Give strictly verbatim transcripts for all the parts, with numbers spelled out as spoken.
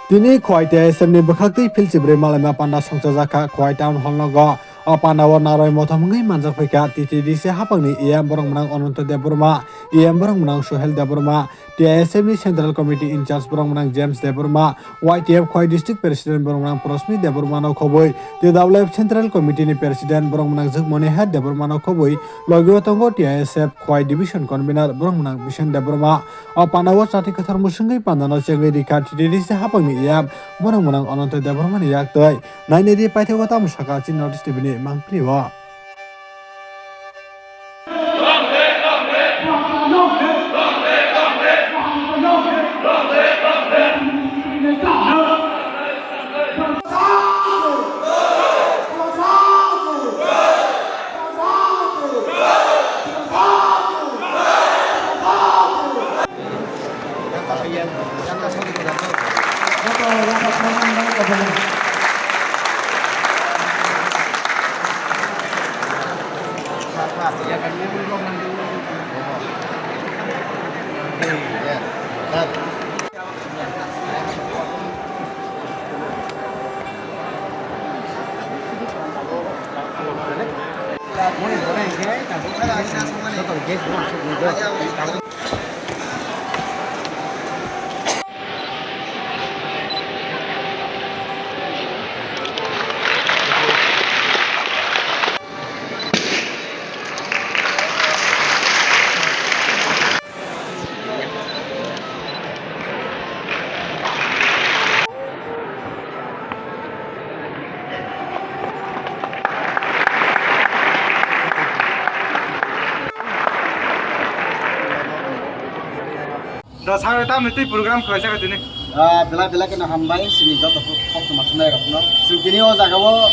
Tini Khowai T I S F ni bwkhaktwi phil chibrwi malaima panda songchajak kha Khowai Town Hall nogo. O panda o naroi mothom wngwi manjak phaikha T T D C haphangni E M borok mwnang Ananto Debbarma, E M borok mwnang Sohel Debbarma, T I S F ni Central Committee in charge borok mwnang James Debbarma, Y T F Khowai District President borok mwnang Prosmi Debbarma no khobwi, T W F Central Committee ni President borok mwnang Jwkmani Her Debbarma no khobwi, logi o tongo T I S F Khowai Division Convener borok mwnang Bisen Debbarma. O panda o chati kwthar mwswngwi panda no chengwi rikha T T D C haphangni E M borok mwnang Ananto Debbarma ni yak twi. Nainai di paithago tamo sakha chini North East T V ni mangpili o. Da sare tam ni twi program khlai jaka tini. Ah, belai belai kheno hambai, chini joto kok tongma thumnai rokno. Chwng tini o jaga o,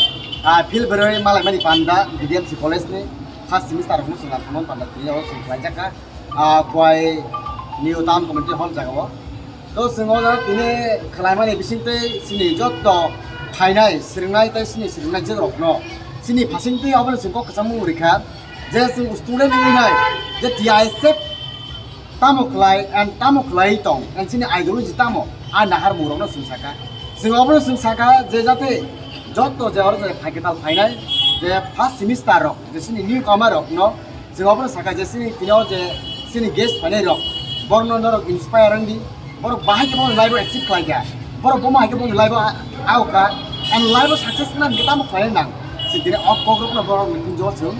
ah, phil berwi malai mani panda, B D M C college ni first semester rokno chwng ang thangmani panda tini o chwng khlai jaka. Ah, Khowai New Town Community Hall jaga o. To chwng o jaga tini khlai mani bising tei chini joto phainai, swrwngnai tei chini swrwngnai jek rokno. Chini phasing twi obono chwng kok kwchangma wngwi rikha. Je chwng student wngwi nai, je T I S F tamo khlai, and tamo khlai tong, and chini ideology tamo, a nahar mung rokno chwng saka. Chwng obono chwng saka je jate joto je oro je phaikhe tal phainai, je first semester rok, je chini newcomer rokno, chwng obono saka je chini tini o je chini guest phainai rok, borokno norok inspire wngdi, borok bahai khe bono life o achieve khlai kha, borok bomo hai khe bono life o a-, aok kha, and life o success wngna hwnkhe tamo khlai nang, chwng tini o kok rokno borok ni kunjo chwng